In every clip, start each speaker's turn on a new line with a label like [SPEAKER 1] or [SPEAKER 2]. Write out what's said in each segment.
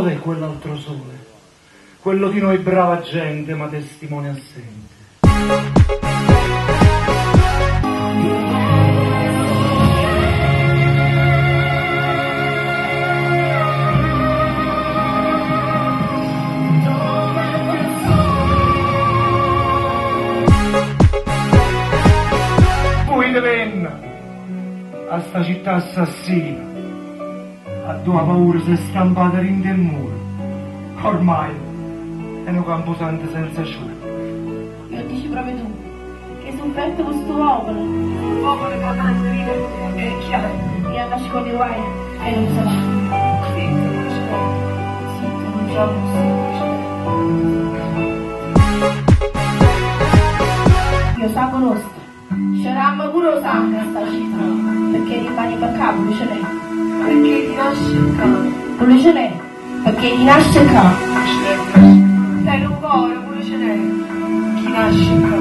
[SPEAKER 1] Dov'è quell'altro sole? Quello di noi brava gente ma testimone assente. Fuitevenne 'a sta città assassina, addò 'a paura s'è stampata dint' 'e mmura, ormai è nu campusanto senza ciure.
[SPEAKER 2] E 'o ddice proprio tu, che 'e sufferto cu stu popolo.
[SPEAKER 3] Stu popolo ca mangia, ride e chiagne.
[SPEAKER 2] E annasconne 'e guaje e nun se va.
[SPEAKER 3] Zitto, Pullecenè, zitto, nun ce 'a posso dicere.
[SPEAKER 2] E 'o sango nuosto, ce rammo pure 'o sango a sta città, pecché rimmanimmo ccà, Pullecenè.
[SPEAKER 3] Pecché chi nasce ccà.
[SPEAKER 2] Pullecenè, pecché chi nasce ccà.
[SPEAKER 3] Tene 'o core, Pullecenè, chi nasce ccà.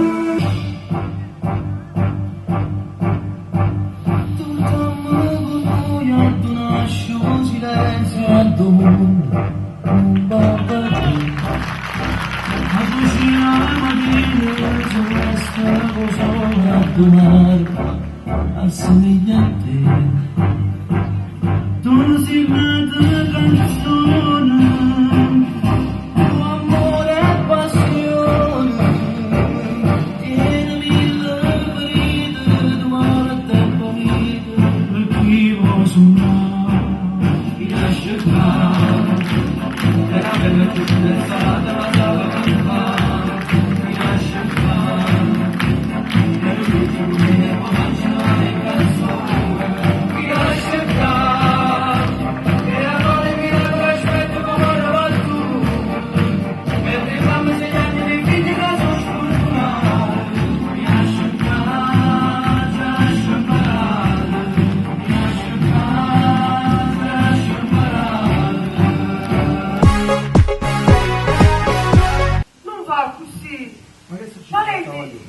[SPEAKER 3] Nun fa accussì!
[SPEAKER 1] Ma che è succieso?
[SPEAKER 3] Valentì,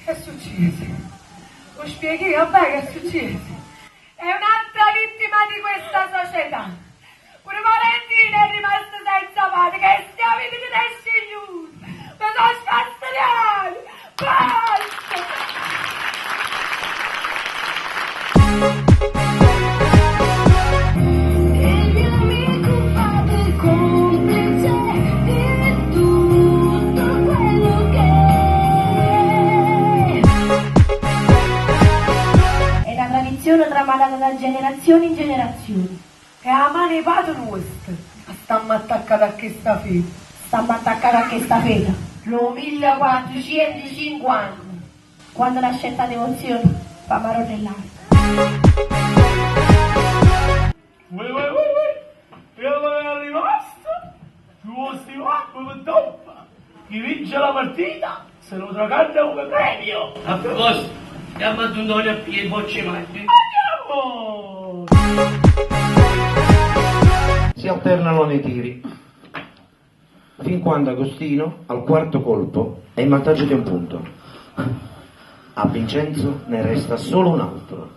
[SPEAKER 3] che è succieso? 'O spiego io, vabbè, che è succieso? È un'altra vittima di questa società. Pure Valentina è rimasta senza padre, chesta è 'a vita che t'hê scegliuto! Me so' sfasteriato! Basta!
[SPEAKER 2] E il mio amico fa del complice di tutto quello che è. na tradizione tramandata da generazione in generazione.
[SPEAKER 3] È 'a mano 'e pate nuosto ca stammo attaccate a chesta fede.
[SPEAKER 2] Stammo attaccate a chesta fede.
[SPEAKER 3] D' 'o millequattrocientocinquanta.
[SPEAKER 2] Quanno nascette 'a devozione p' 'a Maronna 'e ll'Arco.
[SPEAKER 4] Uè uè uè uè, chello che è rimasto, tu 'o stivato pe doppo, chi vince la partita se lo tracanna come premio.
[SPEAKER 5] A proposito, jammo addu Ntonio a piglià 'e bocce 'e machine.
[SPEAKER 4] Andiamo!
[SPEAKER 6] Si alternano nei tiri, fin quando Agostino, al quarto colpo, è in vantaggio di un punto. A Vincenzo ne resta solo un altro.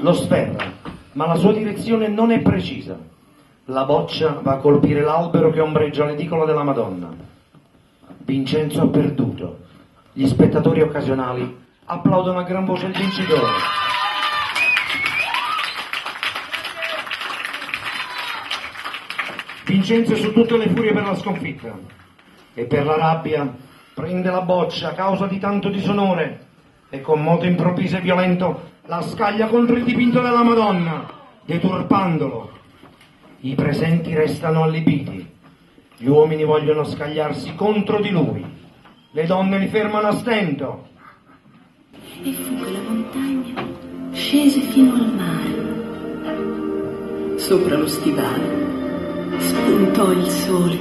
[SPEAKER 6] Lo sferra, ma la sua direzione non è precisa. La boccia va a colpire l'albero che ombreggia l'edicola della Madonna. Vincenzo ha perduto. Gli spettatori occasionali applaudono a gran voce il vincitore. Vincenzo è su tutte le furie per la sconfitta e per la rabbia prende la boccia a causa di tanto disonore e con moto improvviso e violento la scaglia contro il dipinto della Madonna, deturpandolo. I presenti restano allibiti. Gli uomini vogliono scagliarsi contro di lui. Le donne li fermano a stento.
[SPEAKER 7] E fu che la montagna scese fino al mare. Sopra lo stivale spuntò il sole.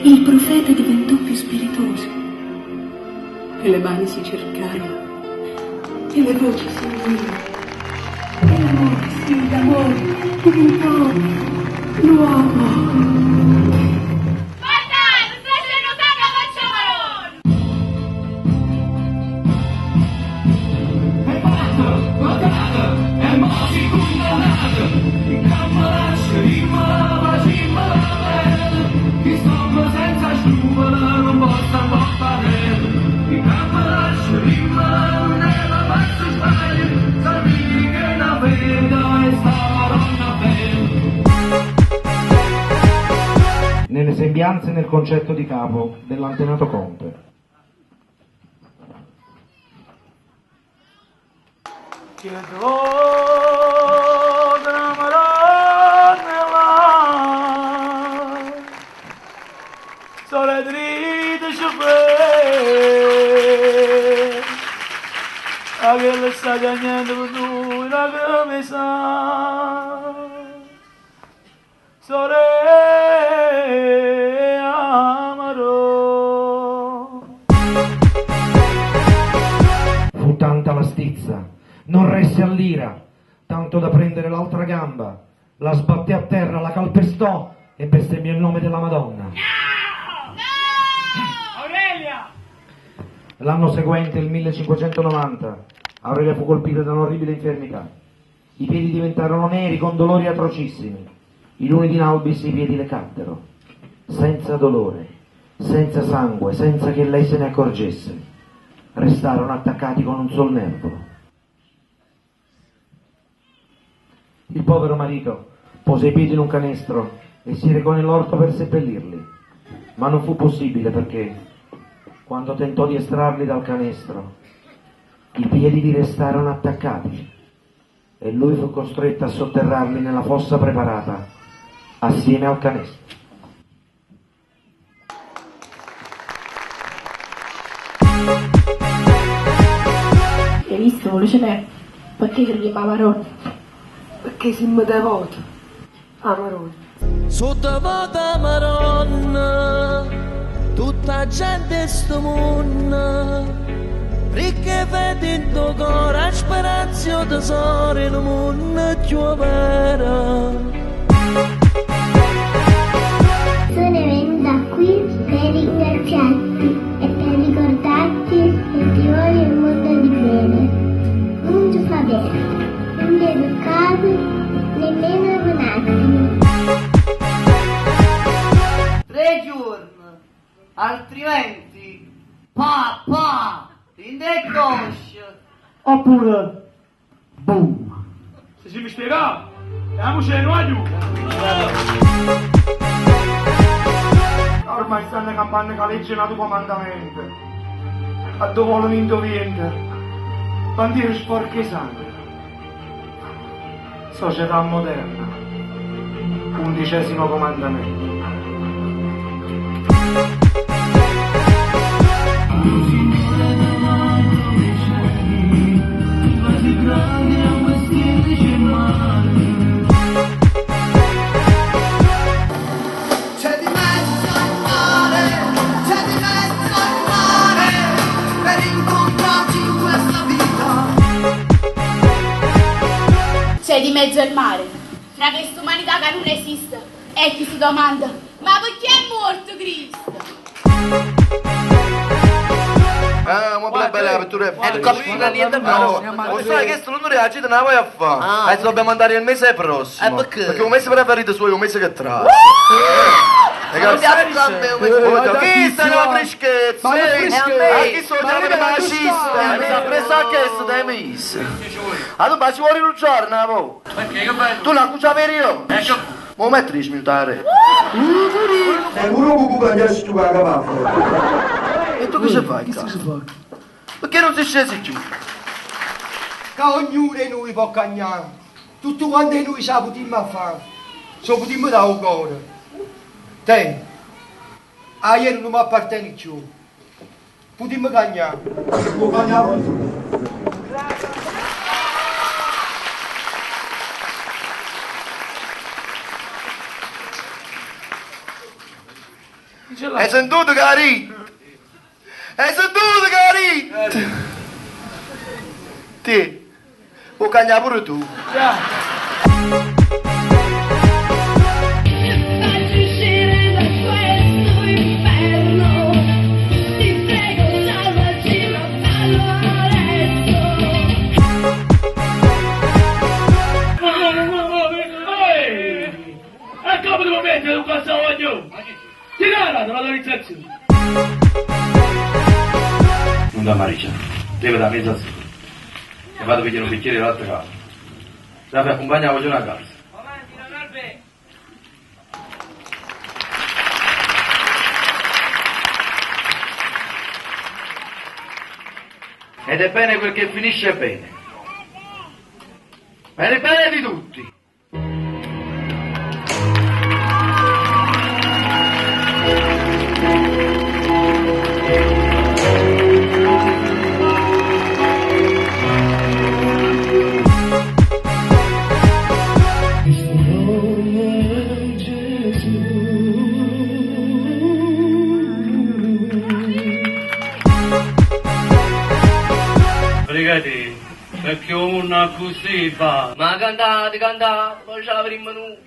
[SPEAKER 7] Il profeta diventò più spiritoso e le mani si cercarono e le voci si unirono. E l'amore, sì, l'amore diventò nuovo.
[SPEAKER 6] Nelle sembianze e nel concetto di capo dell'antenato Conte. Fu tanta la stizza, non resse all'ira, tanto da prendere l'altra gamba, la sbatté a terra, la calpestò e bestemmiò il nome della Madonna.
[SPEAKER 4] Aurelia!
[SPEAKER 6] L'anno seguente, il 1590, Aurelia fu colpita da un'orribile infermità. I piedi diventarono neri con dolori atrocissimi. I luni di Albis i piedi le caddero, senza dolore, senza sangue, senza che lei se ne accorgesse. Restarono attaccati con un sol nervo. Il povero marito pose i piedi in un canestro e si recò nell'orto per seppellirli, ma non fu possibile perché, quando tentò di estrarli dal canestro, i piedi gli restarono attaccati e lui fu costretto a sotterrarli nella fossa preparata assieme al canestro.
[SPEAKER 8] Hai visto, Luciane? Perché credi a Maronna?
[SPEAKER 7] Perché siamo devoti. A Maronna.
[SPEAKER 9] Sotto vota Maronna, tutta gente sto mondo, ricche vedi in tuo cuore, speranza tesoro in un mondo più vero.
[SPEAKER 2] Sono venuta qui per ringraziarti e per ricordarti che ti voglio un mondo di bene. Non ti fa bene, non mi educato nemmeno un attimo.
[SPEAKER 9] Tre giorni, altrimenti, pa pa, in de cosce.
[SPEAKER 1] Oppure, boom.
[SPEAKER 4] Se si mi spiega, andiamoci noi aiuto.
[SPEAKER 1] Ormai stanno campando con la legge nato comandamento. A dove volano in dovente. Bandiere sporche sangue. Società moderna. Undicesimo comandamento.
[SPEAKER 9] C'è di mezzo al mare, c'è di mezzo al mare, per incontrarci in questa vita.
[SPEAKER 8] C'è di mezzo il mare, fra questa umanità che non esiste, e chi si domanda, ma perché è morto Cristo?
[SPEAKER 10] Ah, ma bella bella avventura.
[SPEAKER 9] E non capisci niente
[SPEAKER 10] No, lo sai che non reagite, non la voglio fare. Adesso dobbiamo andare il mese prossimo.
[SPEAKER 9] Perché?
[SPEAKER 10] Perché un mese preferito suo è un mese che trae.
[SPEAKER 9] Non
[SPEAKER 10] Chi sta nella freschezza?
[SPEAKER 1] Ma che freschezza?
[SPEAKER 10] A chi sono già fascista? Mi sa preso a chiesto dai mesi. Ah, tu ma ci vuole un giorno, mo.
[SPEAKER 5] Perché che bello?
[SPEAKER 10] Tu la cuccia per io? Mo metti 10 minuti a re. E tu che ci fai? Che Perché non si scesi più?
[SPEAKER 1] Che ognuno di noi può cagnare. Tutto quanto noi sa potremmo fare. So potremmo dare un cuore. Te, a ieri non mi appartiene più. Potremmo cagnare. Può cagnare tu.
[SPEAKER 10] Hai sentito, cari? Hai sentito, cari? Ti, può cagnare pure tu.
[SPEAKER 2] Facci uscire da questo inferno, ti prego salvaci, ma fallo adesso.
[SPEAKER 4] E come devo mettere un cazzo voglio? Ti dà l'autorizzazione.
[SPEAKER 11] Non da Maricia, deve da mezza sera. E vado a pigliare un bicchiere di latte caldo.
[SPEAKER 10] Rafè, accompagna 'a guagliona a casa. Ed è bene quel che finisce bene. Per il bene di tutti.
[SPEAKER 1] Questo nome è Gesù.
[SPEAKER 5] Brigadier, perché 'o munno accussì fa?
[SPEAKER 11] Ma cantate, cantate, poi ce l'avremmo noi.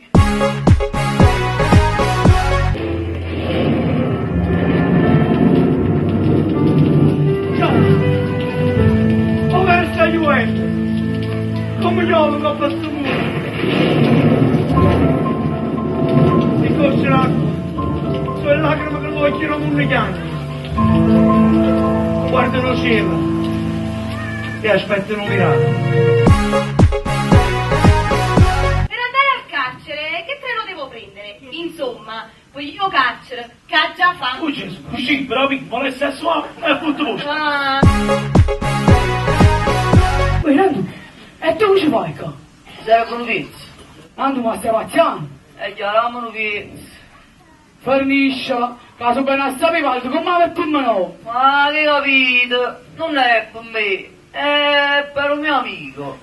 [SPEAKER 4] Ciao! Ho perso la Juventus! Come gioco con questo muro? E corse l'acqua, sono lacrime che vogliono un chianto. Guardano il cielo e aspettano un miracolo.
[SPEAKER 8] Per andare al carcere, che treno devo prendere? Insomma, voglio carcere, che ha già fatto.
[SPEAKER 4] Oh Gesù, così, però mi volesse assumere e appunto posto.
[SPEAKER 8] Ah.
[SPEAKER 12] Uè, Nandu, e tu ci fai qua?
[SPEAKER 11] Serve un pezzo.
[SPEAKER 12] Nandu, ma stai pazziando?
[SPEAKER 11] E chiamiamo un pezzo.
[SPEAKER 12] Forniscela, che so bene a sapere, come per tu no?
[SPEAKER 11] Ma che capito? Non è per me, è per un mio amico.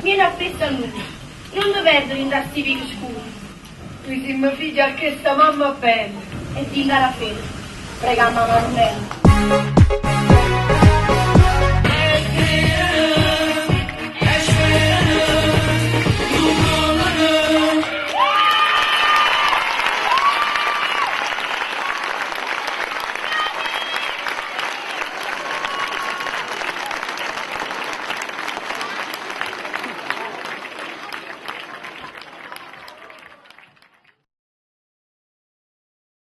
[SPEAKER 8] Vieni a festa a noi, non ti perdere in questi vivi scuri.
[SPEAKER 3] Noi siamo figli a questa mamma bella.
[SPEAKER 8] E dinda la fede, prega mamma bella.